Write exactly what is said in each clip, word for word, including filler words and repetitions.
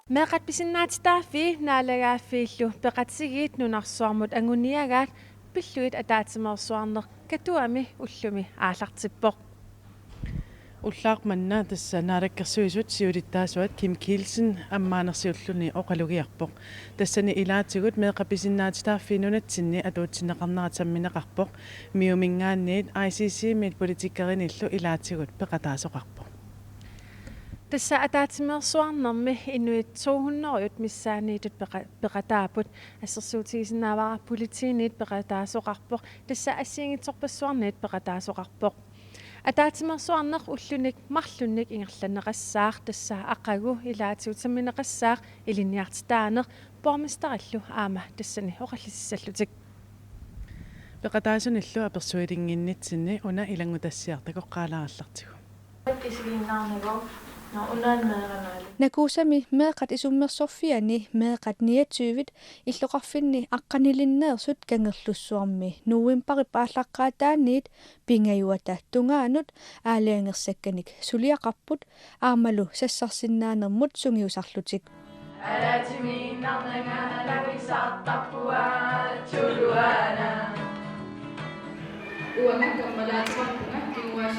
Meeqqat pisinnaatitaaffii naalagaaffiillu peqatigiit nunarsuarmut anguniagaat pillugit ataatsimeersuarneq Katuami ullumi aallartippoq. Ullaaq manna tassa Naalakkersuisut siulittaasuat Kim Kielsen ammaanersiulluni oqalugiarpoq. Tassani ilaatigut meeqqat pisinnaatitaaffii nunatsinni atuutsinneqarnerat sammineqarpoq. MIO-minngaanniit I C C-miit politikerinillu ilaatigut peqataasoqarpoq. Tassa ataatsimeersuarnermi inuit to hundrede missaanniittut peqa-, peqataapput. Assersuutigisinnaavara politiinit peqataasoqarpoq. Tassa assigiinngitsorpassuarnit peqataasoqarpoq. Ataatsimeersuarneq ullunik marlunnik ingerlanneqassaaq, tassa aqagu ilaatigut sammineqassaaq ilinniartitaaneq, borgmesterillu aamma tassani oqallisissallutik. Peqataasunillu apersuilinnginnitsinni una ilanngutassiaq takoqqaalaarallartigu. Kisigiinnaarnagu, no, unaanneeranaali. Nakuusami meeqqat isummersorfiani meeqqat niogtyvit illoqarfinni aqqanilinneersut Kangerlussuarmi novembarip aallaqqaataaniit pingajuata tungaanut aalajangersakkanik suliaqarput aammalu sassarsinnaanermut sungiusarlutik.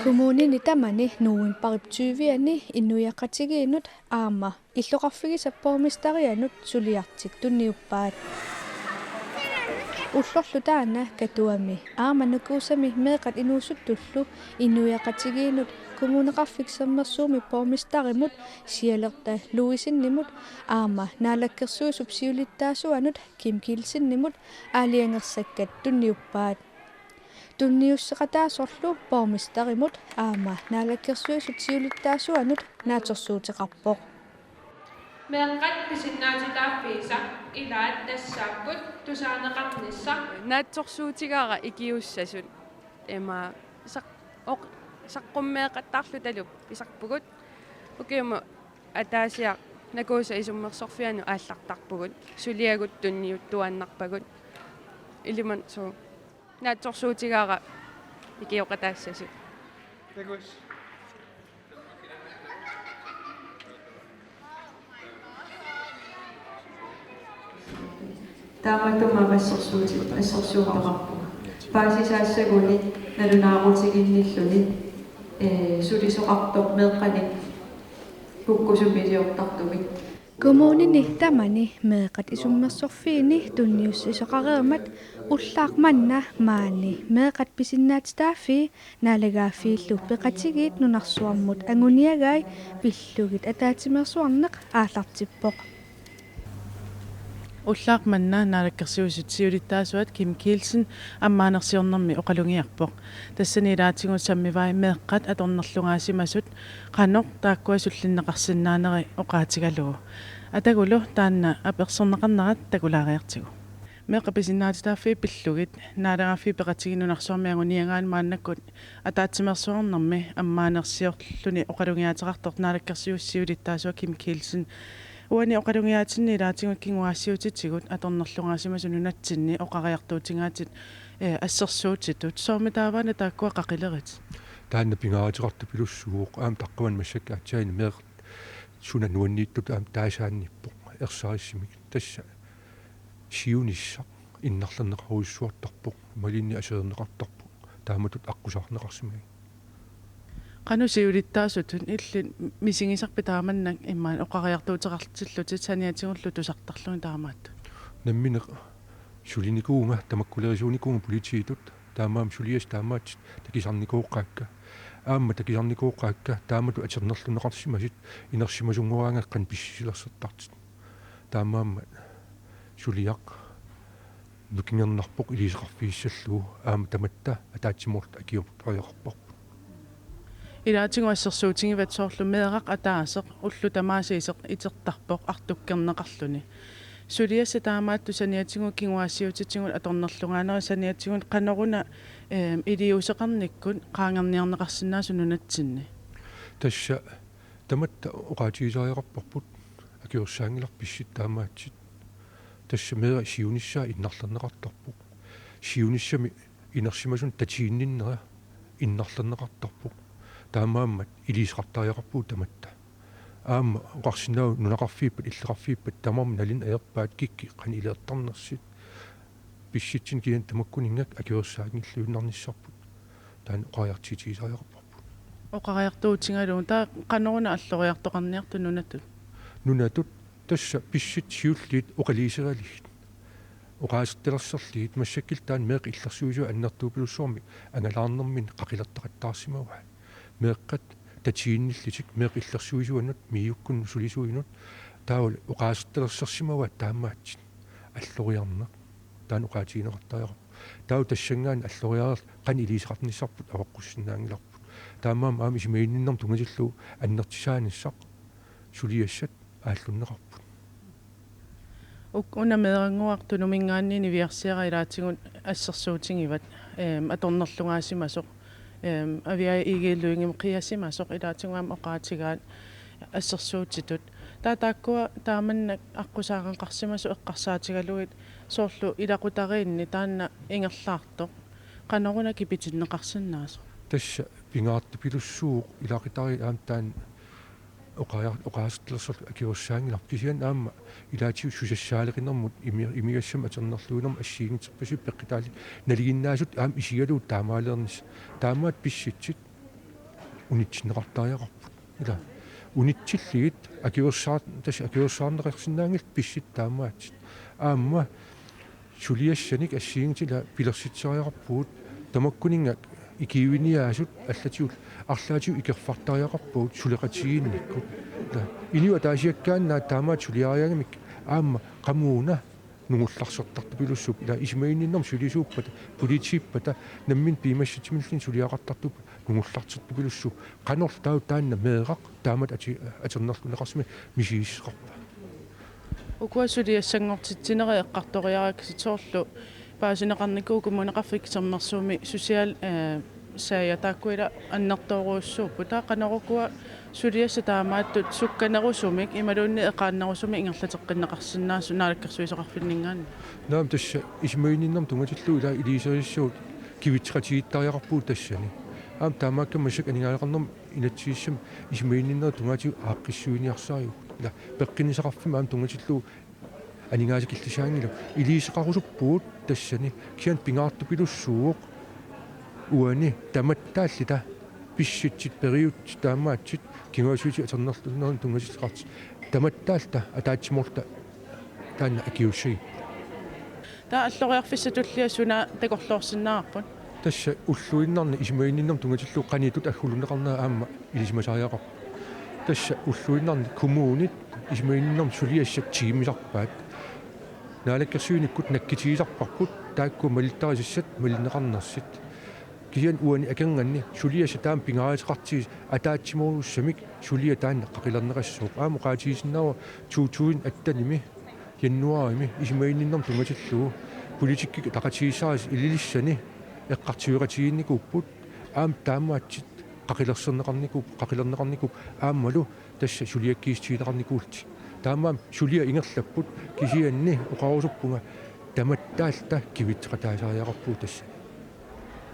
Kommunini tamani novembarip tyviani inuiaqatigiinnut aamma illoqarfigisap borgmesterianut suliartik tunniuppaat. Ullorlu taanna Katuami aamma Nakuusami meeqqat inuusuttullu inuiaqatigiinnut Kommuneqarfik Sermersuumi borgmesterimut Sialerta Louisenimut aamma Naalakkersuisup siulittaasuanut Kim Kielsenimut aalajangersakkat tunniuppaat. Tunniusseqataasorlu borgmesterimut aamma Naalakkersuisut siulittaasuanut naatsorsuuteqarpoq. Meeqqat pisinnaatitaaffiisa ilaat tassaapput tusaaneqarnissaq. Naatsorsuutigaara ikiuussasut ima saq-, oq-, saqqummeeqattaarlutalu pisarpugut. Ukiumut ataasiaq Nakuusa isummersorfianut aallartarpugut. Suliagut tunniuttuaannarpagut. Iliman suu. Naatsorsuutigaara ikioqataassasut. Taamaattumik assersuutit-, assersuuteqarpunga. Paasisaassaguni nalunaarutiginnilluni, ee, sulisoqartoq meeqqanik kukkusumik iliortartumik. Kommunini tamani meeqqat isummersorfiini tunniussisoqareermat ullaaq manna maani meeqqat pisinnaatitaaffii naalagaaffiillu peqatigiit nunarsuarmut anguniagai pillugit ataatsimeersuarneq aallartippoq. Ullaaq manna Naalakkersuisut siulittaasuat Kim Kielsen ammaanersiornermi oqalugiarpoq. Tassani ilaatigut sammivai meeqqat atornerlugaasimasut qanoq taakkua sullinneqarsinnaaneri oqaatigalugu. Atagulu taanna apersorneqarnerat takulaariartigu. Meeqqat pisinnaatitaaffii pillugit naalagaaffiit peqatigiit nunarsuarmi anguniagaanni maannakkut ataatsimeersuarnermi ammaanersiorluni oqalugiaateqartoq Naalakkersuisut siulittaasua Kim Kielsen. Uani oqalugiaatinni ilaatigut kinguaassiuutitigut atornerlugaasimasut nunatsinni oqariartuutigaatit, eh, assersuutitut. Soormi taavaana taakkua qaqilerit? Taanna pingaaruteqartupilussuuvoq aamma taqqavani massakkut aatsaat meeqqat suna nuanniittut aamma taasaannippoq ersarissimik. Tassa siunissaq innarlerneqarujussuartarpoq, imaluunniit aserorneqartarpoq, taamatut aqqusaarneqarsimagit. Qanoq siulittaasutut illit misigisarpit taamannak immaqa oqariartuuteqartillutit saniatigullu tusartarlugit taamaattut? Nammineq sulinikuuvunga, tamakkulerisuunikuuvunga politiitut, taamaammat suliassat taamaattumik takusarnikooqaakka. Aamma takusarnikooqaakka taamatut atornerlunneqarsimasut inersimasunngoraangat qanoq pissisilersortartut. Taamaammat suliaq nukingernarpoq iliuuseqarfigissallugu aamma tamatta ataatsimoorluta akiortariaqarparput. Ilaatigut assersuutigivat soorlu meeraq ataaseq ullut tamaasa iseq itertarpoq artukkerneqarluni. Suliassat taamaattut saniatigut kinguaassiuutitigut atornerlugaanerat saniatigut qanoruna, eem, iliuuseqarnikkut qaangerniarneqarsinnaasut nunatsinni. Tassa tamatta oqaatigisariaqarparput, akuersaanngilarput pissutsit taamaattut. Tassa meeraq siunissaa innarlerneqartarpoq. Siunissami inersimasunut tatiginninnera innarlerneqartarpoq. Taamaammat iliuuseqartariaqarpugut tamatta. Aamma oqarsinnaavoq nunaqarfiippat, illoqarfiippat tamarmik nalinneq ajorpaat kikkut qanoq iliortarnersut. Pissutsit kisianni tamakkuninnga akuersaanngilluinnarnissarput. Taanna oqariartuutigisariaqarparput. Oqariartuutigalugu taava qanoruna alloriartoqarniartoq nunatut? Nunatut tassa pissutsit siulliit oqaluuseralugit. Oqaasertalersorlugit massakkut taanna meeqqat illersuisuat annertupilussuarmik angalaarnerminni qaqilertaqattaarsimavaat. Meeqqat tatiginnillutik meeqqat illersuisuannut MIO-kkut sulisuinut taavalu oqaasertalersorsimavaat taamaattut alloriarneq. Taanna oqaatigineqartariaqarpoq. Taava tassanngaanniit alloriaraq qanoq iliuuseqarnissarput avaqqussinnaanngilarput. Taamaammat aamma isumaginninnermut tunngatillugu annertusaanissaq suliassat aallunneqarput. Uk-, una meerannguaq Tunuminngaanniit niviarsiaraq ilaatigut assersuutigivat, eem, atornerlugaasimasoq, eem, Aviaja Egede Lyngemut qiasimasoq ilaatigut aamma oqaatigaat assersuutitut. Taava taakkua taamannak aqqusaagaqarsimasut eqqarsaatigalugit soorlu ilaqutariinni taanna ingerlaartoq. Qanoruna kipitinneqarsinnaasoq? Tassa pingaartupilussuuvoq ilaqutariit aamma taanna oqaja-, oqaasertalersorlugit akuersaanngilarput. Kisianni aamma ilaatigut susassaaleqinermut imi-, imigassamik atornerluinermut assigiinngitsorpassuit peqqutaallugit nalinginnaasut aamma isigalugu taamaalernissaq. Taamaattut pissutsit unitsinneqartariaqarput. Ila unitsillugit akuersaar-, tassa akuersaarneqarsinnaanngillat pissutsit taamaattut. Aamma suliassanik assigiinngitsut ila pilersitseriaqarpugut tamakkuninnga ikiuiniaasut allatigut arlaatigut ikerfartariaqarpagut suleqatigiinnikkut. Ila inuit ataasiakkaannaat taamaattut suliariarmata aamma qamuuna nungullarsertartupilussuupput. Ila isumaginninnermut sulisuuppata, politiippata, nammineq piumassutsimilluunniit suliaqartartuuppata nungullarsertupilussuupput. Qanorlu taava taanna meeraq taamatut ati-, atornerluunneqarsimasoq misigissuseqarpa? Ukua suliassanngortitsinerit eqqartoriarakku soorlu paasineqarnikuuvoq Kommuneqarfik Sermersuumi social, eh, sager taakku ila annertoorujussuupput. Taava qanorukua suliassat taamaattut sukkanerusumik imaluunniit eqaannerusumik ingerlateqqinneqarsinnaasut naalakkersuisoqarfinninngaanniit? Naamik, tassa isumaginninnermut tunngatillugu ila iliuuserisassagut kivitseqatigiittariaqarpugut tassani. Aamma taamaakkami massakkut aningaasaqarnermut inatsisissami isumaginninnerit tungaatigut aaqqissuiniarsarivugut. Ila peqqinnissaqarfimmi aamma tunngatillugu aningaasakillisaanngilaq. Iliuuseqarusuppugut tassani, kisianni pingaartupilussuuvoq uani tamattaalluta pissutsit periutsit taamaattut kinguaassiuutit atornerluinermut tunngasuleqartut tamattaalluta ataatsimoorluta taanna akiuussagipput. Taava alloriarfissaq tullia suna takorloorsinnaavarput? Tassa ulluinnarni isumaginninnermut tunngatillugu qanoq ittut agguluneqarnera aamma ilisimasariaqarpoq. Tassa ulluinnarni kommunit isumaginninnermut suliassat tigumisarpaat. Naalakkersuinikkut nakkutigisarparput taakku malittarisassat malinneqarnersut. Kisianni uani akornanni suliassat taama pingaaruteqartigisut ataatsimoorussamik suliaq taanna qaqilerneqassooq. Aamma oqaatigisinnaavara to tusind attenimi januaarimi isumaginninnermut tunngatillugu politikkikkut ataqatigiissarisat Ilulissani eqqartueqatigiinnikuupput, aamma taamaattut qaqilersorneqarnikuupput, qaqilerneqarnikuupput aammalu tassa suliakkiissutigineqarnikuullutik. Taamaammat suliat ingerlapput, kisianni oqarusuppunga tamattaalluta kivitseqataasariaqarpugut tassa.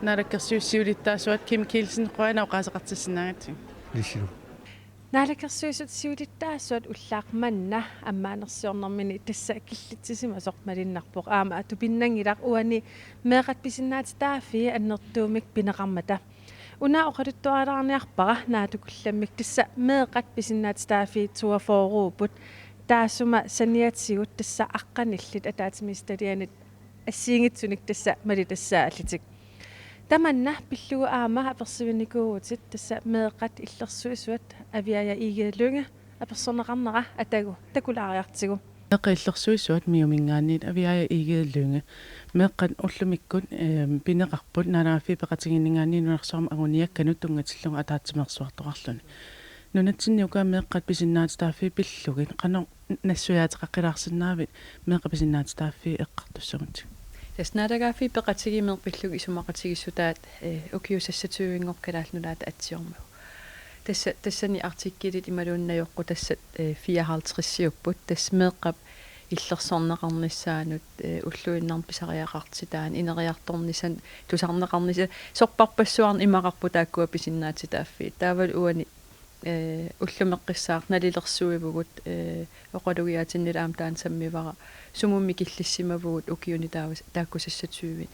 Naalakkersuisut siulittaasuat Kim Kielsen, qujanaq oqaaseqartissinnaagatsigit. Ilissilu. Naalakkersuisut siulittaasuat ullaaq manna ammaanersiornermini tassa killitsisimasoq malunnarpoq, aamma tupinnanngilaq uani meeqqat pisinnaatitaaffii annertuumik pineqarmata. Una oqaluttualaarniarpara naatsukullammik tassa meeqqat pisinnaatitaaffii toogfyrreupput, taassuma saniatigut tassa aqqanillit ataatsimiititalianit assigiinngitsunik tassa malitassaallutik. Tamanna pillugu aamma apersuinikuuvutit tassa meeqqat illersuisuat Aviaja Egede Lynge apersorneqarnera atagu takulaariartigu. Meeqqat illersuisuat MIO-minngaanniit Aviaja Egede Lynge. Meeqqat ullumikkut, eem, pineqarput Naalagaaffiit Peqatigiinninngaanniit nunarsuarmi anguniakkanut tunngatillugu ataatsimeersuartoqarluni. Nunatsinni uku meeqqat pisinnaatitaaffii pillugit qanoq nassuiaateqaqqilaarsinnaavit meeqqat pisinnaatitaaffii eqqartussagutsigu? Tassa Naalagaaffiit Peqatigiit meeqqat pillugit isumaqatigiissutaat, eh, ukiut seksogtyvenngoqqat Kalaallit Nunaata atsiormagu. Tassa, tassani artikkelit imaluunniit najoqqutassat, eh, fireoghalvtredsiupput. Tassa meeqqap illersorneqarnissaanut, eh, ulluinnarni pisariaqartitaanut, ineriartornissaanut, tusarneqarnissaanut, sorpassuarnik imaqarput taakkua pisinnaatitaaffiit. Taavalu uani ee, ullumeqqissaaq nalilersuivugut, ee, oqalugiaatinnilu aamma taanna sammivara, sumummi killissimavugut ukiuni taava, taakku seksogtyveni.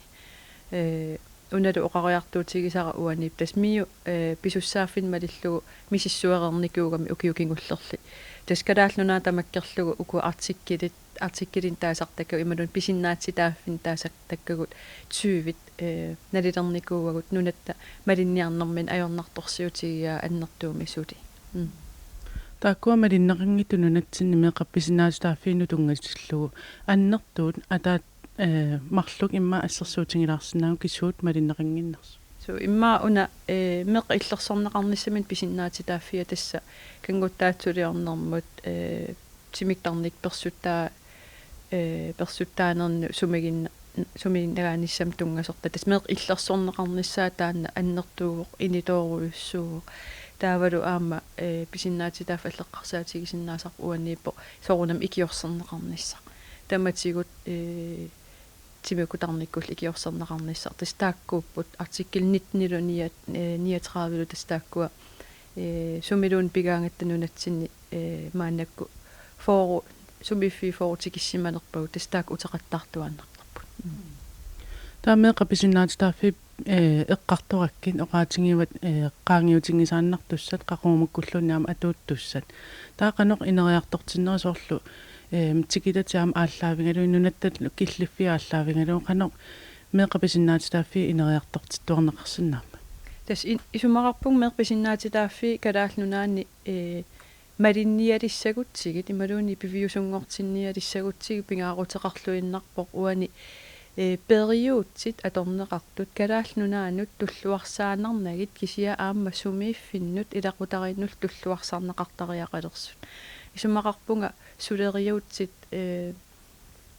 Ee, unalu oqariartuutigisara uaniippoq tassa MIO, ee, pisussaaffimmik malillugu misissuereernikuugami ukiut kingullerni. Tassa Kalaallit Nunaat tamakkerlugu uku artikkelit, artikkelinik taasartakkagut imaluunniit pisinnaatitaaffinik taasartakkagut tyvit, ee, nalilernikuuagut nunatta malinniarnermini ajornartorsiutigigaa annertuumik suli. Mm. Taakkua malinneqanngitsut nunatsinni meeqqat pisinnaatitaaffiinut tunngatillugu annertuut ataat, ee, marluk immaqa assersuutigilaarsinnaagukku kisuut malinneqannginnersut. Suu, immaqa una, ee, meeqqat illersorneqarnissaminnik pisinnaatitaaffia tassa kannguttaatsuliornermut, ee, timiktarnikkut persuttaa-, ee, persuttaanernut sumiginna-, sumiginnagaanissamut tunngasortaa. Tassa meeqqat illersorneqarnissaat taanna annertuuvoq, initoorujussuuvoq. Taavalu aamma, ee, pisinnaatitaaffik aalleqqarsaatigisinnaasarput uaniippoq soorunami ikiorserneqarnissaq. Tamatigut, ee, timikutarnikkullu ikiorserneqarnissaq. Tassa taakkuupput artikel nittenilu nia-, ee, niogtredivelu tassa taakkua, ee, sumiluunniit pigaangatta nunatsinni, ee, maannakkut fyrre, sumiiffiit fyrre tikissimanerpagut, tassa taakku uteqattaartuaannartarput. Mm. Taava meeqqat pisinnaatitaaffii, ee, eqqartorakkit oqaatigivat, ee, qaangiutinngisaannartussat qaqugumakkulluunniit aamma atuuttussat. Taava qanoq ineriartortinnerit soorlu, ee, tikitatit aamma aallaavigalugu, nunatta killiffia aallaavigalugu, qanoq meeqqat pisinnaatitaaffii ineriartortittuarneqarsinnaammat? Tassa in-, isumaqarpunga meeqqat pisinnaatitaaffii Kalaallit Nunaanni, ee, malinnialissagutsigit imaluunniit piviusunngortinnialissagutsigit pingaaruteqarluinnarpoq uani, ee, periutsit atorneqartut Kalaallit Nunaannut tulluarsaannarnagit kisianni aamma sumiiffinnut ilaqutariinnullu tulluarsarneqartariaqalersut. Isumaqarpunga suleriutsit, ee,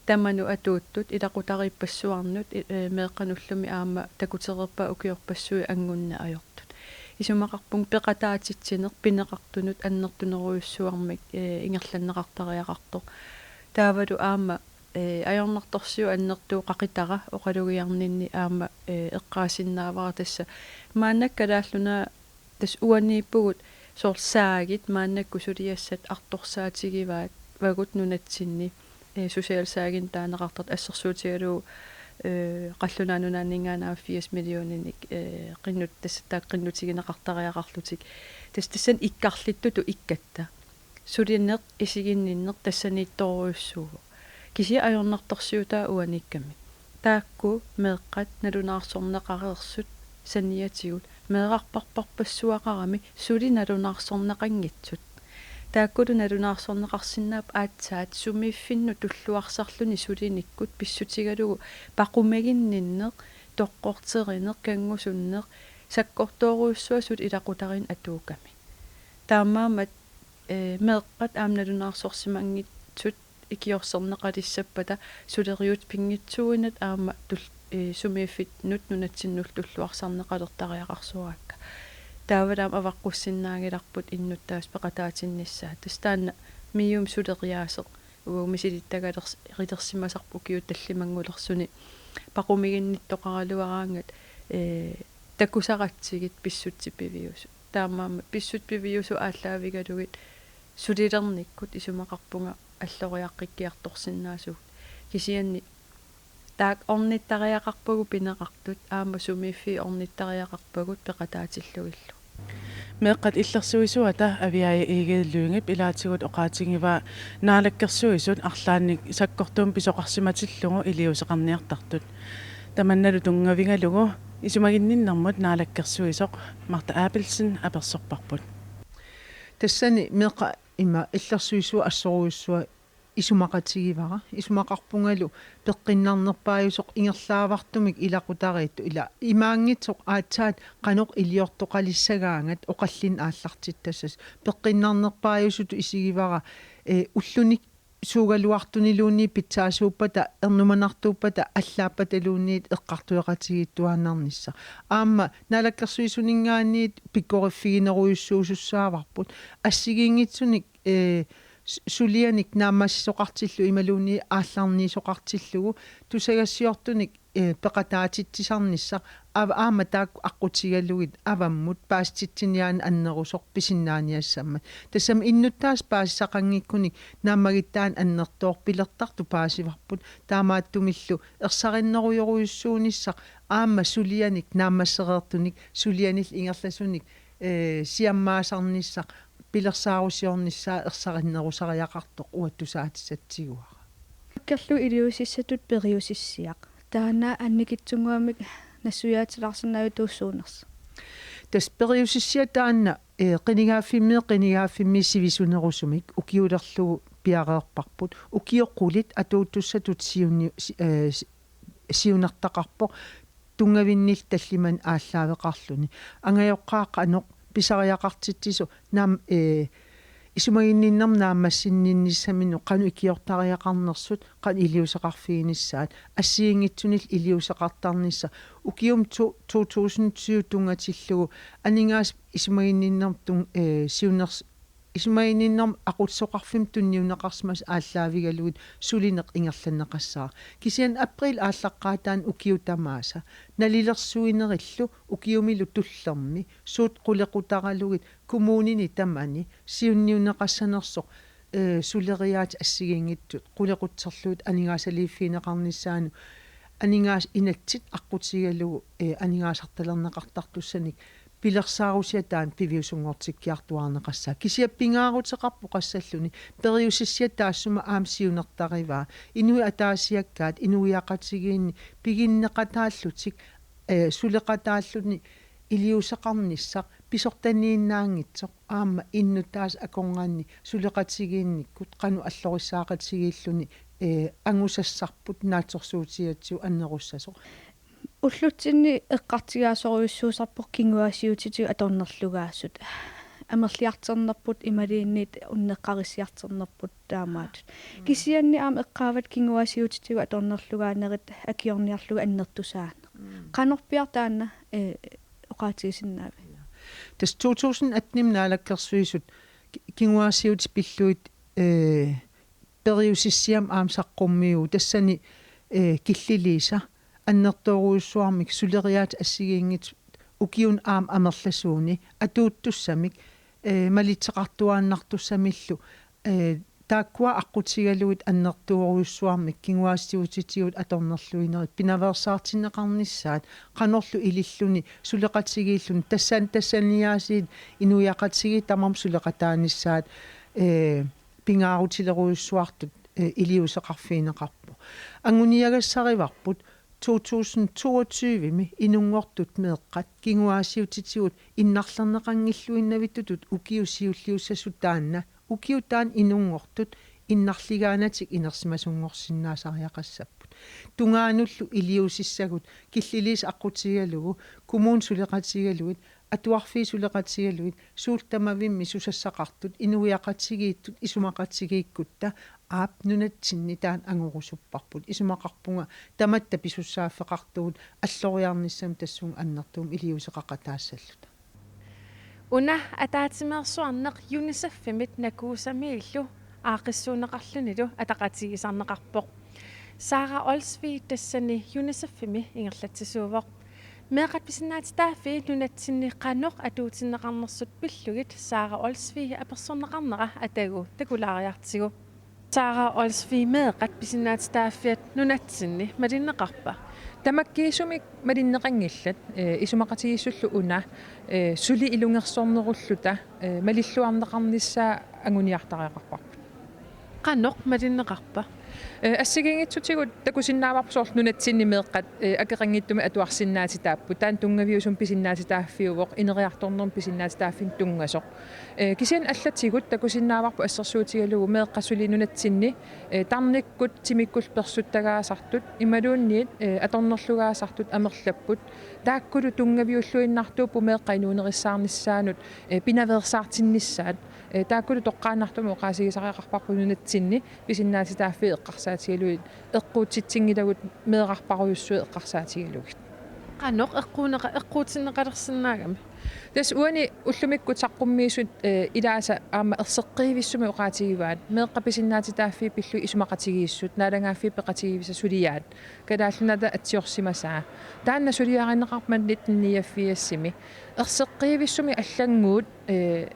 tamanut atuuttut ilaqutariippassuarnut, i-, ee, meeqqanut ullumi aamma takutereerpaat ukiorpassuit angunneq ajortut. Isumaqarpunga peqataatitsineq pineqartunut annertunerujussuarmik, ee, ingerlanneqartariaqartoq. Taavalu aamma, ee, ajornartorsiut annertuut qaqitara oqalugiarninni aamma, ee, eqqaasinnaavara tassa. Maannakkut Kalaallit Nunaat tassa uaniippugut soorlu saagit maannakkut suliassat artorsaatigivaat, -vagut nunatsinni, ee, socialsaginik taaneqartartut assersuutigalugu, ee, Qallunaat Nunaanninngaanniit aamma firs millioninik, ee, qinnut-, tassa taakku qinnutigineqartariaqarlutik. Tassa tassani ikkarlittutut ikkatta. Sulineq isiginninneq tassaniittorujussuuvoq. Kisianni ajornartorsiutaat uaniikkamik. Taakku meeqqat nalunaarsorneqareersut saniatigut meerarpassuaqarami suli nalunaarsorneqanngitsut. Taakkulu nalunaarsorneqarsinnaapput aatsaat sumiiffinnut tulluarsarluni sulinikkut pissutigalugu paqumiginninneq, toqqorterineq, kanngusunneq, sakkortoorujussuaq suli ilaqutariinnut atuugami. Taamaammat, ee, meeqqat aamma nalunaarsorsimanngitsut ikiorserneqalissappata suleriutsit pinngitsuuinnata aamma tul-, ee, sumiiffinnut nunatsinnullu tulluarsarneqalertariaqarsuaakka. Taavalu aamma avaqqussinnaanngilarput innuttaasut peqataatinnissaat. Tassa taanna MIO-mi suleriaaseq uagut misilittagalers-, -rilersimasarput ukiut tallimanngulersuni paqumiginnittoqaraluaraangat, ee, takusaratsigit pissutsit piviusut. Taamaammat pissutsit piviusut aallaavigalugit sulilernikkut isumaqarpunga alloriaqqikkiartorsinnaasugut. Kisianni taakku ornittariaqarpagut pineqartut aamma sumiiffiit ornittariaqarpagut peqataatillugillu. Meeqqat illersuisuata Aviaja Egede Lyngep ilaatigut oqaatigivaa Naalakkersuisut arlaannik sakkortuumik pisoqarsimatillugu iliuuseqarniartartut. Tamannalu tunngavigalugu isumaginninnermut naalakkersuisoq Martha Abelsen apersorparput. Tassani meeqqat ima illersuisua assorujussuaq isumaqatigivara. Isumaqarpungalu peqqinnarnerpaajusoq ingerlaavartumik ilaqutariittut ila imaanngitsoq aatsaat qanoq iliortoqalissagaangat oqallinneq aallartittassasut. Peqqinnarnerpaajusutut isigivara, ee, ullunik suugaluartuniluunniit pitsaasuuppata, ernumanartuuppata, allaappataluunniit eqqartueqatigiittuaannarnissaq. Aamma naalakkersuisuninngaanniit pikkoriffiginerujussuusussaavarput. Assigiinngitsunik, ee, s-, sulianik naammassisoqartillugu imaluunniit aallarniisoqartillugu tusagassiortunik eh, peqataatitsisarnissaq av-, aamma taakku aqqutigalugit avammut paasititsiniaaneq annerusoq pisinnaaniassammat. Tassami innuttaasut paasisaqanngikkunik naammagittaaneq annertooq pilertartut paasivarput, taamaattumillu ersarinnerujorujussuunissaq aamma sulianik naammassereertunik sulianillu ingerlasunik, eh, siammaasarnissaq pilersaarusiornissaa ersarinnerusariaqartoq uattut saatissatut tiguara. Akkerlu iliuusissatut periusissiaq. Taanna annikitsunnguamik nassuiaatilaarsinnaavittuussuunersoq. Tassa periusissiaq taanna, eh, qinigaaffimmiit qinigaaffimmiit sivisunerusumik ukiulerlugu piareerparput. Ukiut qulit atuuttussatut siunni-, si-, eh, si-, siunertaqarpoq tunngavinnillu tallimanik aallaaveqarluni. Angajoqqaat qanoq pisariaqartitsisoq naam-, eh, isumaginninnermut naammassinninnissaminut qanoq ikiortariaqarnersut, qanoq iliuuseqarfiginissaat, assigiinngitsunillu iliuuseqartarnissaq. Ukiumi to-, to tusind tyve tunngatillugu aningaasat isumaginninnermut tun-, eh, siuners-, isumaginninnermut aqutsisoqarfimmut tunniunneqarsimasut aallaavigalugit sulineq ingerlanneqassaaq. Kisianni april aallaqqaataani ukiut tamaasa nalilersuinerillu ukiumilu tullermi suut qulequtaralugit kommunini tamani siunniunneqassanersoq, eh, suleriaaseq assigiinngitsut qulequtserlugit aningaasaliiffigineqarnissaanut aningaasat inatsit aqqutigalugu, eh, aningaasartalerneqartartussanik pilersaarusiaq taanna piviusunngortikkiartuaarneqassaaq. Kisianni pingaaruteqarpoq qassalluni periusissiaq taassuma aamma siunertarivaa. Inuit ataasiakkaat inuiaqatigiinni piginneqataallutik, eh, suleqataalluni iliuuseqarnissaq pisortanniinnaanngitsoq aamma innuttaasut akornanni suleqatigiinnikkut qanoq allorisaaqatigiilluni, eh, angusassarput naatsorsuutigatsigu annerussasoq. Ullutsinni eqqartugaasorujussuusarpoq kinguaassiuutitigut atornerlugaasut. Amerliartornerput imaluunniit unneqqarissiartornerput taamaattut. Mm. Kisianni aamma eqqaavat kinguaassiuutitigut atornerlugaanerit akiorniarlugit annertusaaneq. Mm. Qanorpiaq taanna, eh, oqaatigisinnaaviuk? Tassa to tusind atten Naalakkersuisut ki-, kinguaassiuutit pillugit, eh, periusissiamik aamma saqqummiuvoq, tassani, eh, Killiliisa annertoorujussuarmik suleriaaseq assigiinngitsut ukiuni aamma amerlasuuni atuuttussamik, eh, malitseqartuaannartussamillu, eh, taakkua aqqutigalugit annertoorujussuarmik kinguaassiuutitigut atornerluinerit pinaveersaartinneqarnissaat qanorlu ililluni suleqatigiilluni tassan-, tassaniaasiit inuiaqatigiit tamarmik suleqataanissaat, eh, pingaarutilerujussuartut, eh, iliuuseqarfigineqarpoq. Anguniagassarivarput to tusind toogtyve-mi inunngortut meeqqat kinguaassiuutitigut innarlerneqanngilluinnavittutut ukiut siulliussasut taanna, ukiut taanna inunngortut innarligaanatik inersimasunngorsinnaasariaqassapput. Tungaanullu iliuusissagut Killiliisa aqqutigalugu, kommunit suleqatigalugit, atuarfiit suleqatigalugit, suut tamavimmi susassaqartut inuiaqatigiittut isumaqatigiikkutta, aap, nunatsinni taanna angorusupparput. Isumaqarpunga tamatta pisussaaffeqartugut alloriarnissamut tassunga annertuumik iliuuseqaqataassalluta. Una ataatsimeersuarneq UNICEF-imit NAKUUSA-miillu aaqqissuunneqarlunilu ataqatigiisarneqarpoq. Sara Olsvig tassani UNICEF-imi ingerlatsisuuvoq. Meeqqat pisinnaatitaaffii nunatsinni qanoq atuutsinneqarnersut pillugit Sara Olsvig apersorneqarnera atagu takulaariartigu. Sara Olsvig, meeqqat pisinnaatitaaffiat nunatsinni malinneqarpa? Tamakkiisumik malinneqanngillat, eh, isumaqatigiissullu una, eh, suli ilungersornerulluta, eh, malilluarneqarnissaa anguniartariaqarparput. Qanoq malinneqarpa? Eh, assigiinngitsutigut takusinnaavarput soorlu nunatsinni meeqqat, eh, akeqanngitsumik atuarsinnaatitaapput. Taanna tunngaviusumik pisinnaatitaaffiuvoq, ineriartornermik pisinnaatitaaffinnut tunngasoq. Eh, kisianni allatigut takusinnaavarput assersuutigalugu meeqqat suli nunatsinni, eh, tarnikkut timikkut persuttagaasartut imaluunniit, eh, atornerlugaasartut amerlapput. Taakkulu tunngaviulluinnartuupput meeqqat inuunerissaarnissaannut, eh, pinaveersaartinnissaat. Eh, taakkulu toqqaannartumik oqaasigisariaqarparput nunatsinni pisinnaatitaaffii eqqarsaatigalugit, eqquutsitsinngilagut meerarparujussuit eqqarsaatigalugit. Qanoq eqquuneqa-, eqquutinneqalersinnaagami? Tassa uani ullumikkut saqqummiisut, eh, ilaasa aamma erseqqivissumik oqaatigivaat, meeqqat pisinnaatitaaffii pillugit isumaqatigiissut, naalagaaffiit peqatigiivisa suliaat, Kalaallit Nunaata atsiorsimasaa. Taanna suliarineqarmat nitten niogfirsimi. Erseqqivissumik allannguut, eh,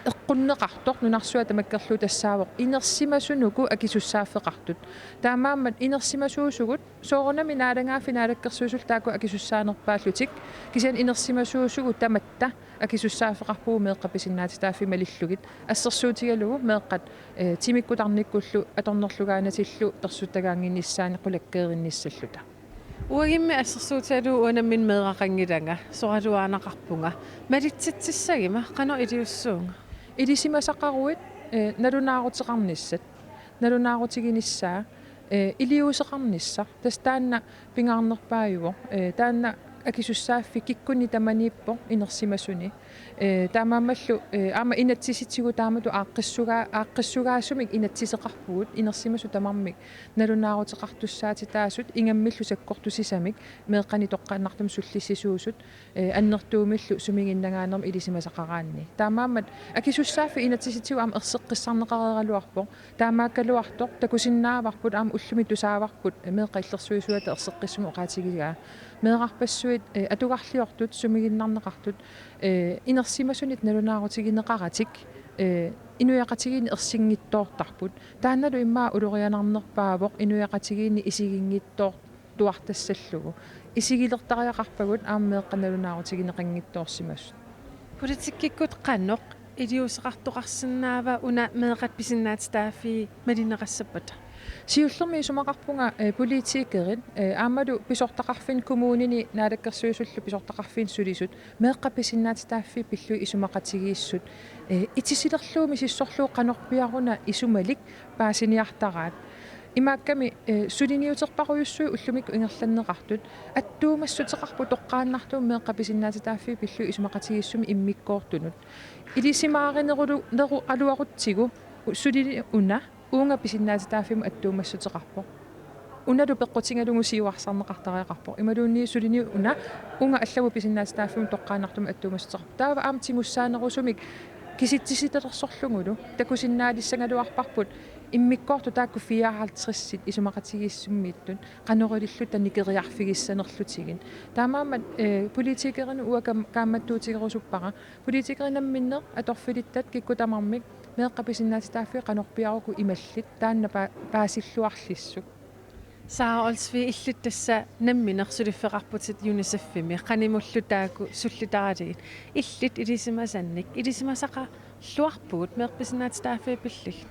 eqqunneqartoq nunarsuaq tamakkerlugu tassaavoq inersimasunuku akisussaaffeqartut. Taamaammat inersimasuusugut soorunami naalagaaffik naalakkersuisullu taakku akisussaanerpaallutik, kisianni inersimasuusugut tamatta akisussaaffeqarpugut meeqqat pisinnaatitaaffii malillugit, assersuutigalugu meeqqat, eh, timikkut tarnikkullu atornerlugaanatillu persuttagaannginnissaannik qulakkeerinnissalluta. Uagummi assersuutigalugu uanga nammineq meeraqanngilanga, soraluaanaqarpunga. Malitsitsissaguma qanoq iliussuunga? Ilisimasaqaruit, eh, nalunaaruteqarnissat, nalunaarutiginissaa, eh, iliuuseqarnissaq. Tassa taanna pingaarnerpaajuvoq, eh, taanna akisussaaffik kikkunnit tamaniippoq inersimasuni. Eh, taamaammallu, eh, aamma inatsisitigut taamatut aaqqissugaa-, aaqqissugaasumik inatsiseqarpugut, inersimasut tamarmik nalunaaruteqartussaatitaasut ingammillu sakkortusisamik meeqqanik toqqaannartumik sullissisuusut, eh, annertuumillu sumiginnagaanermik ilisimasaqaraanni. Taamaammat akisussaaffik inatsisitigut aamma erseqqissaarneqareeraluarpoq. Taamaakkaluartoq takusinnaavarput aamma ullumi tusaavarput meeqqat illersuisuata erseqqissumik oqaatigigaa. Meerarpassuit, eh, atugarliortut, sumiginnarneqartut, eh, inersimasunit nalunaarutigineqaratik, eh, inuiaqatigiinni ersinngitsoortarput. Taannalu immaqa ulorianarnerpaavoq inuiaqatigiinni isiginngitsoortuartassallugu. Isigilertariaqarpagut aamma meeqqat nalunaarutigineqanngitsoorsimasut. Politikkikkut qanoq iliuuseqartoqarsinnaava una meeqqat pisinnaatitaaffii malinneqassappata? Siullermik isumaqarpunga, eh, politikerit, eh, aammalu pisortaqarfinni kommunini naalakkersuisullu pisortaqarfinni sulisut meeqqat pisinnaatitaaffii pillugit isumaqatigiissut, eh, itisilerlugu misissorlugu qanorpiaruna isumalik paasiniartaraat. Imaakkami, eh, suliniuterparujussuit ullumikkut ingerlanneqartut attuumassuteqarput toqqaannartumik meeqqat pisinnaatitaaffii pillugit isumaqatigiissumik immikkoortunut. Ilisimaarinerugaluarutsigu sulini una uunga pisinnaatitaaffimmut attuumassuteqarpoq. Unalu peqqutigalugu siuarsarneqartariaqarpoq. Imaluunniit sulini una uunga allamut pisinnaatitaaffimmut toqqaannartumik attuumassuteqarpoq. Taava aamma tigussaanerusumik kisitsisilersorlugulu takusinnaalissagaluarparput immikkoortut taakku fireoghalvtredsit isumaqatigiissummiittut qanoq ililluta nikeriarfigissanerlutigit. Taamaammat, eh, politikerinut uanga kaam-, kaammattuutigerusuppara. Politikerit namminneq atorfilittat kikkut tamarmik meeqqat pisinnaatitaaffii qanorpiaq uku imallit taanna pa-, paasilluarlissuk. Sara Olsvig, illit tassa nammineq suliffeqarputit UNICEF-imi, qanimullu taakku sullittaralugit. Illit ilisimasannik, ilisimasaqarluarpugut meeqqat pisinnaatitaaffii pillugit?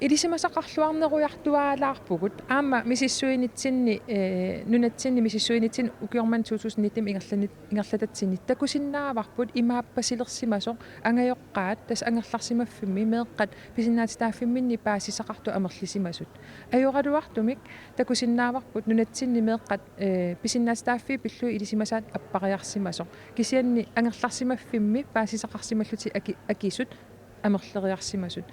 Ilisimasaqarluarnerujartuaalaarpugut, aamma misissuinitsinni, eh, nunatsinni misissuinitsinni ukioq manna to tusind nitten ingerlanit-, ingerlatatsinni takusinnaavarput imaappasilersimasoq angajoqqaat, tassa angerlarsimaffimmi meeqqat pisinnaatitaaffimminni paasisaqartut amerlisimasut. Ajoraluartumik takusinnaavarput nunatsinni meeqqat, eh, pisinnaatitaaffii pillugit ilisimasaat appariarsimasoq. Kisianni angerlarsimaffimmi paasisaqarsimallutik aki-, akisut amerleriarsimasut.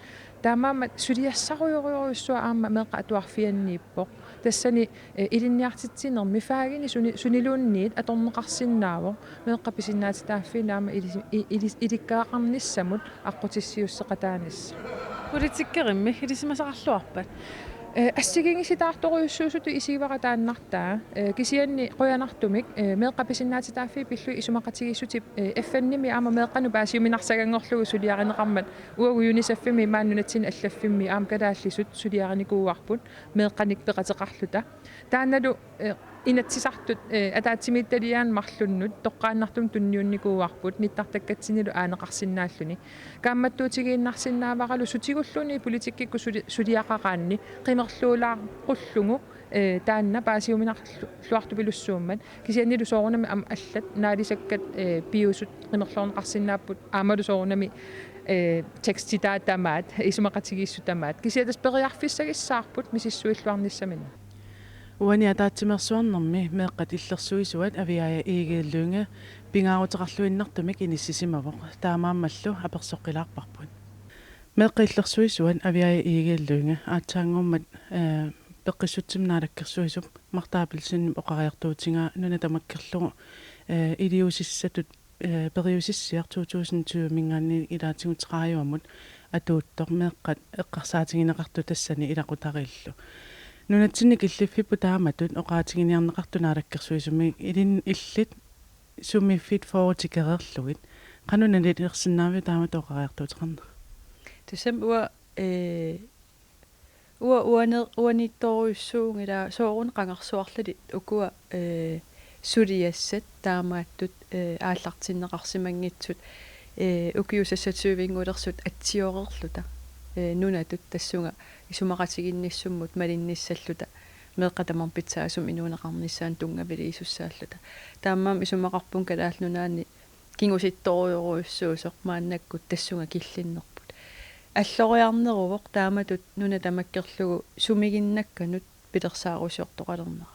Taamaammat suliassarujorujussuaq aamma meeqqat atuarfianniippoq. Tassani, eh, ilinniartitsinermi fagini suni-, suniluunniit atorneqarsinnaavoq meeqqat pisinnaatitaaffiinni aamma ilis-, i-, ilis-, ilikkagaqarnissamut aqqutissiuusseqataanissaq. Politikerimmi ilisimasaqarluarpat? Eh, assigiinngisitaartorujussuusutut isigivara taannartaa. Eh, kisianni qujanartumik, eh, meeqqat pisinnaatitaaffii pillugit isumaqatigiissutit, eh, F N-imi aamma meeqqanut paasiuminarsagaanngorlugu suliarineqarmat, uagut UNICEF-imi maani nunatsinni allaffimmi aamma kalaallisut suliarinikuuarput meeqqanik peqateqarluta. Taannalu, eh, Inatsisartut, eh, ataatsimiititaliaat marlunnut toqqaannartumik tunniunnikuuarput nittartakkatsinnilu aaneqarsinnaalluni. Kaammattuutigiinnarsinnaavaralu sutigulluunniit politikkikkut suli-, suliaqaraanni qimerluulaaqullugu, eh, taanna paasiuminarluartupilussuummat, kisiannilu soorunami aamma allat naalisakkat, eh, piusut qimerloorneqarsinnaapput aammalu soorunami, eh, tekstitaat tamaat, isumaqatigiissut tamaat. Kisianni tassa periarfissagissaarput misissuilluarnissaminnik. Uani ataatsimeersuarnermi meeqqat illersuisuat Aviaja Egede Lynge pingaaruteqarluinnartumik inissisimavoq, taamaammallu apersoqqilaarparput. Meeqqat illersuisuat Aviaja Egede Lynge aatsaannguummat, eh, peqqissutsimik naalakkersuisup Martha Abelsenip oqariartuutigaa nuna tamakkerlugu, eh, iliuusissatut eh, periusissiaq to tusind tyve-minngaanniit ilaatigut tredive-mut atuuttoq meeqqat eqqarsaatigineqartut tassani ilaqutariillu. Nunatsinni killiffipput taamatut oqaatiginiarneqartut naalakkersuisumik ilin illit sumiiffik fyrre tikereerlugit. Qanoq nalilersinnaaviuk taamatut oqariartuuteqarneq? Tassami uanga, eh, uanga uani-, uaniittorujussuuvunga ilaa sooruna qangarsuarli ukua, eh, suliassat taamaattut, eh, aallartinneqarsimanngitsut, eh, ukiut seksogtyve-ngulersut atsioreerluta, eh, nunatut tassunga isumaqatigiinnissummut malinnissalluta meeqqat tamarmik pitsaasumik inuuneqarnissaannut tunngaviliisussaalluta. Taamaammat isumaqarpunga Kalaallit Nunaanni kingusittorujorujussuusoq maannakkut tassunga killinnerput. Alloriarneruvoq taamatut nuna tamakkerlugu sumiginnakkanut pilersaarusiortoqalernera.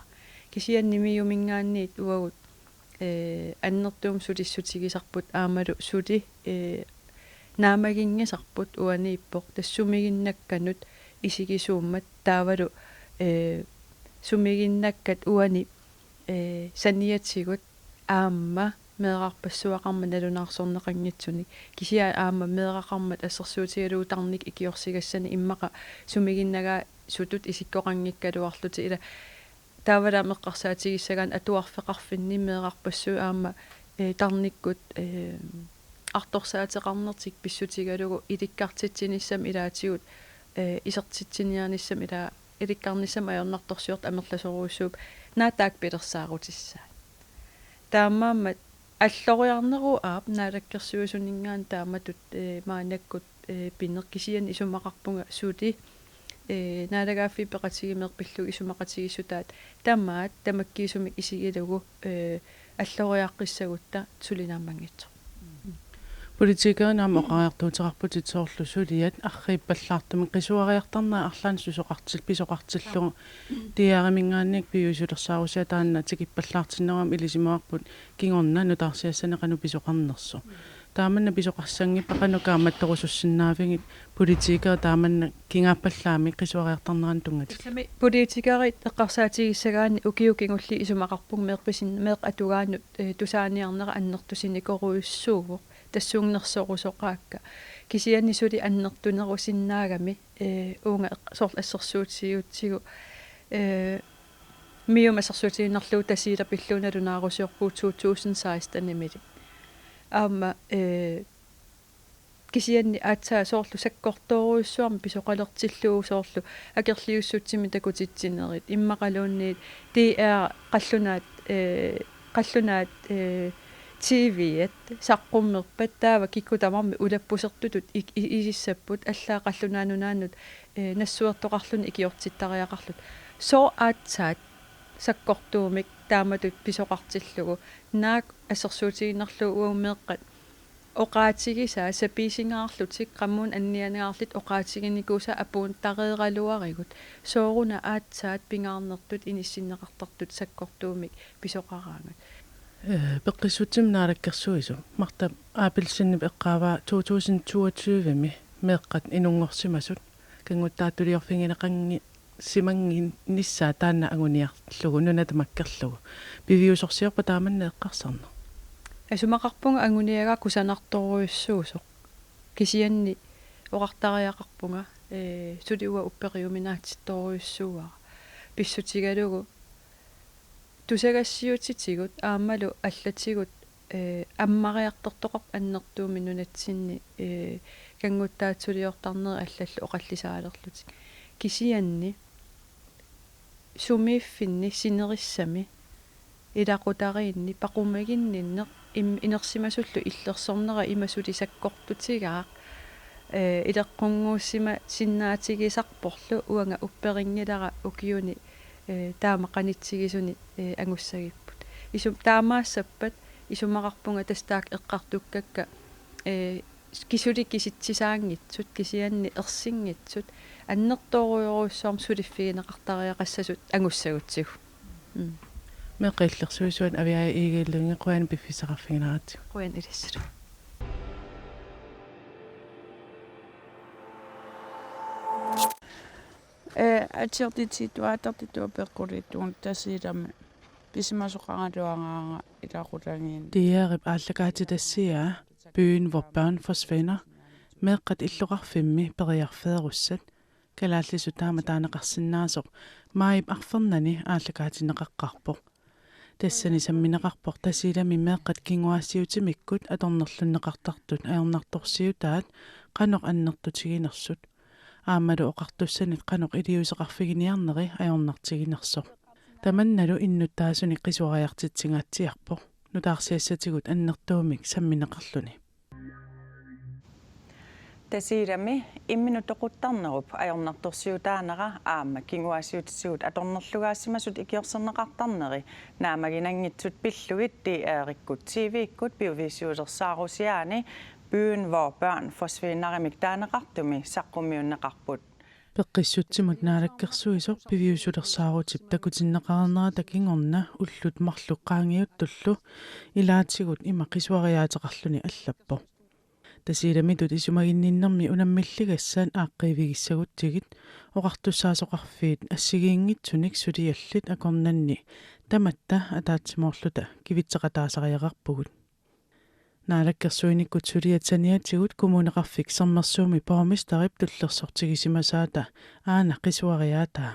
Kisianni MIO-minngaanniit uagut, eh, annertuumik sulissutigisarput aammalu suli, eh, naammaginngisarput uaniippoq tassa sumiginnakkanut isigisuummat taavalu, eh, sumiginnakkat uani, eh, saniatigut aamma meerarpassuaqarmat nalunaarsorneqanngitsunik. Kisianni aamma meeraqarmat assersuutigalugu tarnikkut ikiorsigassani immaqa sumiginnagaasutut isikkoqanngikkaluarlutik ilaa taavalaam eqqarsaatigissagaanni atuarfeqarfinni meerarpassuit aamma, eh, tarnikkut, eh, artorsaateqarnertik pissutigalugu ilikkartitsinissamut ilaatigut, eh, isertitsiniarnissamut ilaa ilikkarnissamut ajornartorsiortut amerlasoorujussuupput naak taakku pilersaarutissaat. Taamaammat alloriarneruvoq aap naalakkersuisuninngaanniit taamatut, eh, maannakkut, eh, pineq kisianni isumaqarpunga suli, eh, naalagaaffiit peqatigiit meeqqat pillugit isumaqatigiissutaat tamaat tamakkiisumik isigilugu, eh, alloriaqqissagutta suli naammanngitsoq. Politikerinut aamma oqariartuuteqarputit soorlu suliat arriippallaartumik qisuariartarnerat arlaannik susoqartil-, pisoqartillugu. DR-iminngaanniit piviusulersaarusiaq taanna tikippallaartinneruvoq ilisimavarput kingorna nutaarsiassanik qanoq pisoqarnersoq. Taamanna pisoqassanngippat qanoq kaammattorusussinnaavigit politikerit taamanna kingaappallaamik qisuariartarneranut tunngatillugu? Tassami politikerit eqqarsaatigissagaanni ukiut kingulliit isumaqarpunga meeqqat pisin-, meeqqat atugaannut, eh, tusaaniarnerat annertusinnaasorujussuuvoq. Tassuuna nersorusoqaakka. Kisianni suli annertunerusinnaagami, eh, uunga eq-, soorlu assersuutigiutsigu, eh, MIO-mi assersuutigiinnarlugu Tasiilaq pillugu nalunaarusiorpugut to tusind seksten-imiilli. Aamma, eh, kisianni aatsaat soorlu sakkortoorujussuarmik pisoqalertillugu soorlu akerliussutsimik takutitsinerit immaqaluunniit DR qallunaat, eh, qallunaat, eh, T V-at saqqummerpat taava kikkut tamarmik ulappusertutut ik-, i-, isissapput allaat Qallunaat Nunaannut, eh, nassuertoqarluni ikiortittariaqarluta. Sooq aatsaat sakkortuumik taamatut pisoqartillugu naak assersuutigiinnarlugu uagut meeqqat oqaatigisaat sapiisingaarlutik qamuuna anniangaarlutik oqaatiginikuusaat apuuttareeraluarigut sooruna aatsaat pingaarnertut inissinneqartartut sakkortuumik pisoqaraangat. Eh, Peqqissutsimut Naalakkersuisut Martha Abelsenip eqqaavaa to tusind toogtyve-mi meeqqat inunngorsimasut kannguttaatsuliorfigineqanngi-, simannginnissaa taanna anguniarlugu nuna tamakkerlugu. Piviusorsiorpa taamanna eqqarsarneq? Isumaqarpunga anguniagaa kusanartorujussuusoq. Kisianni oqartariaqarpunga, eh, suli uanga upperiuminaatittorujussuuara. Pissutigalugu tusagassiuutitigut aammalu allatigut, eh, ammariartortoqarput annertuumik nunatsinni, eh, kannguttaatsuliortarnerit allallu oqallisaalerlutik. Kisianni sumiiffinni sinerissami ilaqutariinni paqumaginninneq im-, inersimasullu illersornera ima suli sakkortutigaaq, eh, ileqqunngussimasinnaatigissarporlu uanga upperinngilara ukiuni, eh, taama qanitsigisuni, eh, angussagipput. Isum-, taamaassappat isumaqarpunga tassa taakku eqqartukkakka, eh, kisuli kisitsisaanngitsut, kisianni ersinngitsut, annertoorujorujussuarmik suliffigineqartariaqassasut angussagutsigu. Mm. Meeqqat Illersuisuat Aviaja Egede Lynge, qujanaq piffissaqarfigineqartigu. Qujanaq ilissilu. Eh, atsiortitsittuaattartittuat peqquliittugut Tasiilami. Pisimasoqaraluaraanga ilaqutariinnaq. D R-ip aallakaatitassiaa Byen, hvor børn forsvinder, meeqqat illoqarfimmi periarfeerussat, kalaallisut taama taaneqarsinnaasoq maajip arfernanni aallakaatinneqaqqaarpoq. Tassani sammineqarpoq Tasiilami meeqqat kinguaassiuutimikkut atornerlunneqartartut ajornartorsiutaat qanoq annertutiginersut. Aammalu oqartussanit qanoq iliuuseqarfiginiarneri ajornartiginersoq. Tamannalu innuttaasunik qisuariartitsingaatsiarpoq, nutaarsiassatigut annertuumik sammineqarluni. Tasiilami imminut toquttarnerup ajornartorsiutaanera aamma kinguaassiuutitigut atornerlugaassimasut ikiorserneqartarneri naammaginanngitsut pillugit D R-ikkut T V-kkut piviusulersaarusiaani Byen, hvor børn forsvinder-imik taaneqartumi saqqummiunneqarput. Peqqissutsimut naalakkersuisoq piviusulersaarutip takutinneqarnerata kingorna ullut marluk qaangiuttullu ilaatigut ima qisuariaateqarluni allappoq: Tasiilamitut isumaginninnermi unammilligassat aaqqiivigissagutsigit oqartussaasoqarfiit assigiinngitsunik suliallit akornanni tamatta ataatsimoorluta kivitseqataasariaqarpugut. Naalakkersuinikkut suliat saniatigut Kommuneqarfik Sermersuumi borgmesterip tullersortigisimasaata aana qisuariaataa.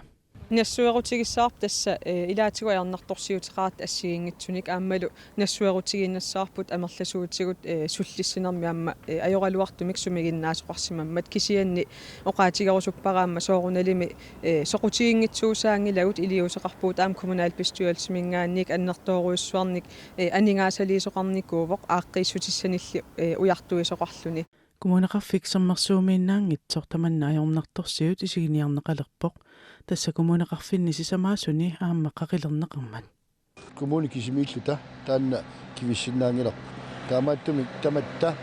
Nassuerutigissavarput tassa, eh, ilaatigut ajornartorsiuteqaratta assigiinngitsunik aammalu nassuerutigiinnassavarput amerlasuutigut, eh, sullissinermi aamma, eh, ajoraluartumik sumiginnaasoqarsimammat, kisianni oqaatigerusuppara aamma soorunalimi, eh, soqutiginngitsuusaanngilagut, iliuuseqarpugut aamma kommunalbestyrelsiminngaanniit annertoorujussuarnik, eh, aningaasaliisoqarnikuuvoq aaqqiissutissanilli, eh, ujartuisoqarluni. Kommuneqarfik Sermersuumiinnaanngitsoq tamanna ajornartorsiut isiginiarneqalerpoq, tassa kommuneqarfinni sisamaasuni aamma qaqilerneqarmat. Kommunit kisimiilluta taanna kivissinnaanngilarput. Taamaattumik tamatta, eh,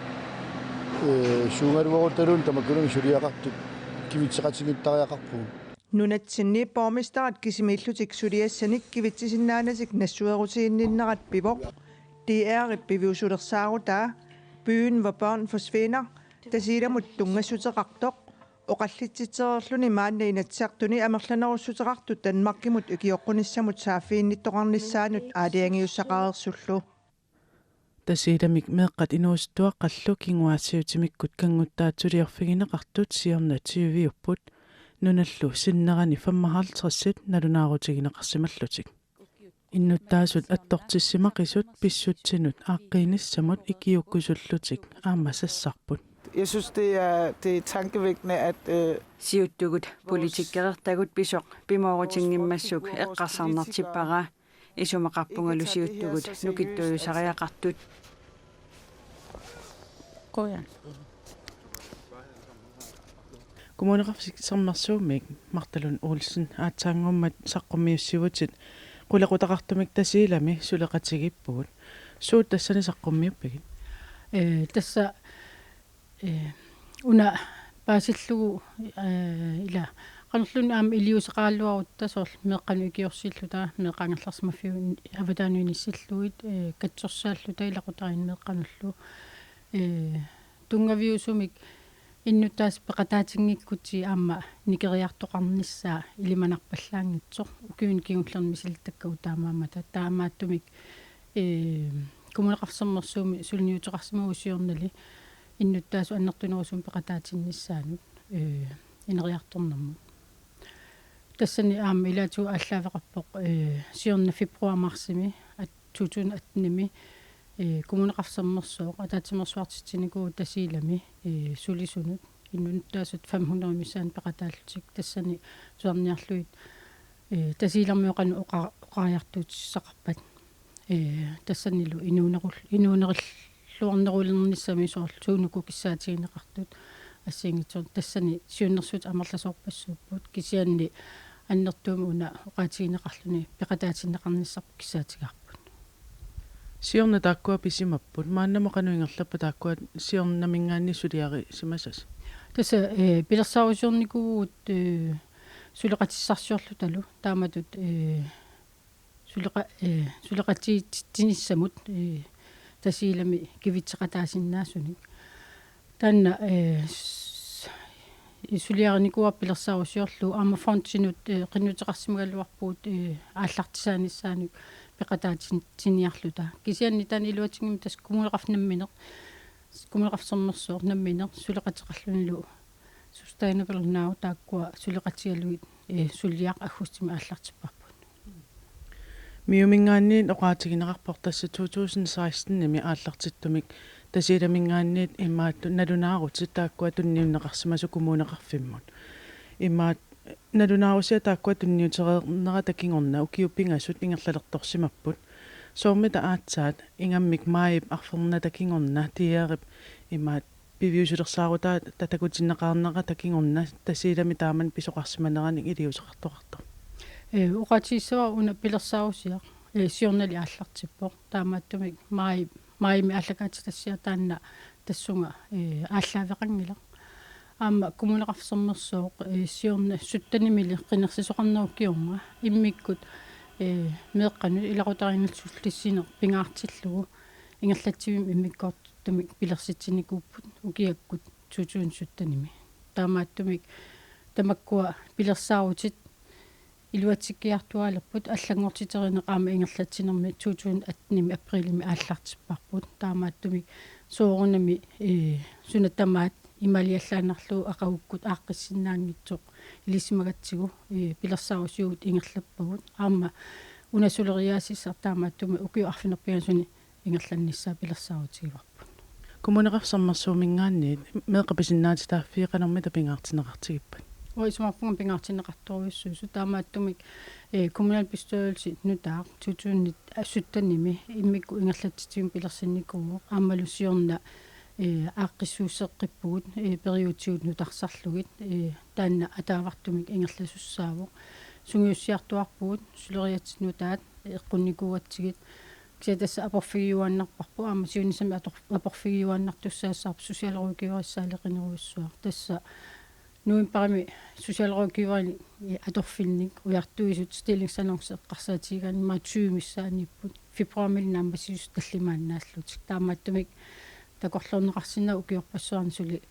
suugaluarutaluunniit tamakkununnga suliaqartut kivitseqatigiittariaqarpugut. Nunatsinni borgmesterit kisimiillutik suliassanik kivitsisinnaanatik nassuerutiginninnerat pivoq. D R-ip piviusulersaarutaa Byen, hvor børn forsvinder Tasiilamut tunngassuteqartoq oqallitsitsereerluni maanna Inatsisartuni amerlanerussuteqartut Danmarkimut ikioqqunissamut saaffiginnittoqarnissaanut aalajangiussaqareersullu. Tasiilamik meeqqat inuusuttuaqqallu kinguaassiuutimikkut kannguttaat suliorfigineqartut siorna tyviupput, nunallu sinnerani femoghalvtredsit nalunaarutigineqarsimallutik. Innuttaasut attortissimaqisut pissutsinut aaqqiinissamut ikiuukkusullutik aamma sassarput. Jeg synes, det er, det er tankevækkende, at, øh, Siuttugut politikereertagut pisoq pimoorutinngimmassuk eqqarsarnartippara. Isumaqarpungalu siuttugut nukittuujusariaqartut. Qujan. Kommuneqarfik Sermersuumik Martha Lund Olsen, aatsaannguammat saqqummiussivutit qulequtaqartumik Tasiilami suleqatigiippugut. Suut tassani saqqummiuppigit? Ee, tassa, ee, una paasillugu, ee, ila qanorluunniit aamma iliuuseqaraluarutta soorlu meeqqanut ikiorsiilluta, meeqqat angerlarsimaffiup avataanut inissillugit, ee, katsorsaalluta ilaqutariinnut meeqqanullu. Ee, tunngaviusumik innuttaasut peqataatinngikkutigit aamma nikeriartoqarnissaa ilimanarpallaanngitsoq, ukiuni kingullerni misilittakkagut taamaammata. Taamaattumik, ee, Kommuneqarfik Sermersuumi suliniuteqarsimavugut siornali innuttaasut annertunerusumik peqataatinnissaannut, ee, ineriartornermut. Tassani aamma ilaatigut aallaaveqarpoq, ee, siorna februar-marsimi at-, to tusind atten-imi, ee, Kommuneqarfik Sermersooq ataatsimeersuartitsinikuuvoq Tasiilami, ee, sulisunut innuttaasut fem hundrede missaanni peqataallutik, tassani tusarniarlugit, ee, Tasiilarmiut qanoq oqa-, oqariartuutissaqarpat. Ee, tassanilu inuunerul-, inuunerulernissamut soorlu suunuku kissaatigineqartut assigiinngitsunik, tassani siunnersuutit amerlasoorpassuupput, kisianni annertuumik una oqaatigineqarluni peqataatinneqarnissarput kissaatigaarput. Siorna taakkua pisimapput, maannamut qanoq ingerlappa taakkua siornaminngaanniit suliarisimasasi? Tassa, ee, pilersaarusiornikuuvugut, ee, suleqatissarsiorlutalu taamatut, ee, suleqa-, ee, suleqatigiitsinissamut, ee, Tasiilami kivitseqataasinnaasunik. Taanna, ee, s-, suliarinikuuarput pilersaarusiorlugu, aamma fondinut, ee, qinnuteqarsimagaluarpugut, ee, aallartisaanissaanut peqataatitsiniarluta. Kisianni taanna iluatsinngimmat tassa Kommuneqarfik nammineq, Kommuneqarfik Sermersooq nammineq suleqateqarlunilu Sustainable Now taakkua suleqatigalugit, eh, suliaq aggustimi aallartipparput. MIO-minngaanniit oqaatigineqarpoq tassa to tusind seksten-imi aallartittumik Tasiilaminngaanniit imaattoq nalunaarutit taakkua tunniunneqarsimasut kommuneqarfimmut. Imaattoq nalunaarusiat taakkua tunniutereernerata kingorna ukiut pingasut ingerlalertorsimapput. Soormita aatsaat ingammik maajip arfernata kingorna T R-ip imaattoq piviusulersaarutaa takutinneqarnerata kingorna Tasiilami taamani pisoqarsimaneranik iliuuseqartoqartoq? Eh, oqaatigissavara una pilersaarusiaq, eh, siornali aallartippoq. Taamaattumik maaj-, maajimi aallakaatitassiaq taanna tassunga, eh, aallaaveqanngilaq. Aamma Kommuneqarfik Sermersooq, eh, siorna syttenimili qinersisoqarnerup kingorna immikkut, eh, meeqqanut ilaqutariinnut sullissineq pingaartillugu ingerlatsivimmi immikkoortumik pilersitsinikuupput ukiakkut to tusind syttenimi. Taamaattumik tamakkua pilersaarutit iluatsikkiartuaalerput allanngortiterineq aamma ingerlatsinermi to tusind attenimi aprilimi aallartipparput. Taamaattumik soorunami, eh, suna tamaat imaaliallaannarlugu aqagukkut aaqqissinnaanngitsoq ilisimagatsigu, eh, pilersaarusiugut ingerlappagut. Aamma una suleriaasissaq taamaattumik ukiut arfineq-pingasuni ingerlannissaa pilersaarutigivarput. Kommuneqarfik Sermersuuminngaanniit meeqqat pisinnaatitaaffii qanormita pingaartinneqartigippat? Uanga isumaqarpunga pingaartinneqartorujussuusut, taamaattumik, eh, kommunalbestyrelsi nutaaq to tusind syttenimi immikkut ingerlatsitsivimmi pilersinnikuuvoq aammalu siorna, eh, aaqqissuusseqqippugut, eh, periutsigut nutarsarlugit, eh, taanna ataavartumik ingerlasussaavoq. Sungiussiartuaarpugut suleriaatsit nutaat eqqunnikuugatsigit. Kisianni tassa aporfigiuaannarparput, aamma siunissami ator-, aporfigiuaannartussaassavarput socialrådgiverissaaleqinerujussuaq. Tassa novembarimi socialrådgiverinik atorfinnik ujartuisut stillingsannonce eqqarsaatigigaanni maajip tyve missaaniipput, februarimili naammassisut tallimaannaallutik. Taamaattumik takorloorneqarsinnaavoq ukiorpassuarni suli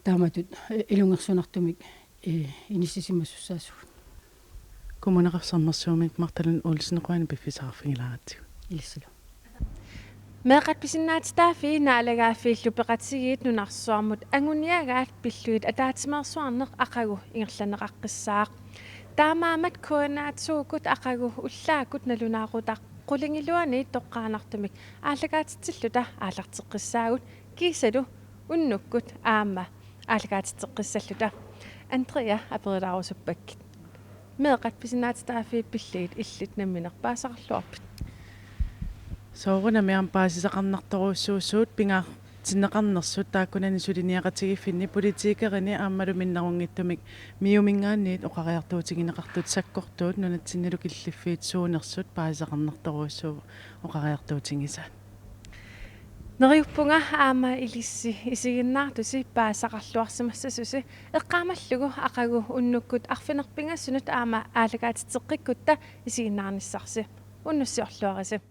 taamatut, eh, ilungersunartumik, eh, inissisimasussaasugut. Kommuneqarfik Sermersuumi Martha Lund Olsen, qujanaq piffissaqarfigilaaratsigut. Ilissilu. Meeqqat pisinnaatitaaffii naalagaaffiillu peqatigiit nunarsuarmut anguniagaat pillugit ataatsimeersuarneq aqagu ingerlanneqaqqissaaq. Taamaammat K N R to-kkut aqagu ullaakkut nalunaaqutaq qulingiluaniit toqqaannartumik aallakaatitsilluta aallarteqqissaagut kiisalu unnukkut aamma aallakaatitseqqissalluta. Andrea, aperilaarusuppakka. Meeqqat pisinnaatitaaffii pillugit illit nammineq paasisaqarluarpit? Soorunami aamma paasisaqarnartorujussuusugut pingaartinneqarnersut taakkunani suliniaqatigiiffinni politikerini aammalu minnerunngitsumik MIO-minngaanniit oqariartuutigineqartut sakkortuut nunatsinnilu killiffiit suunersut paasisaqarnartorujussuuvoq oqariartuutigisaat. Neriuppunga aamma ilissi isiginnaartusi paasisaqarluarsimassasusi eqqaamallugu aqagu unnukkut arfineq-pingasunut aamma aallakaatitseqqikkutta isiginnaarnissarsi. Unnussiorluarisi.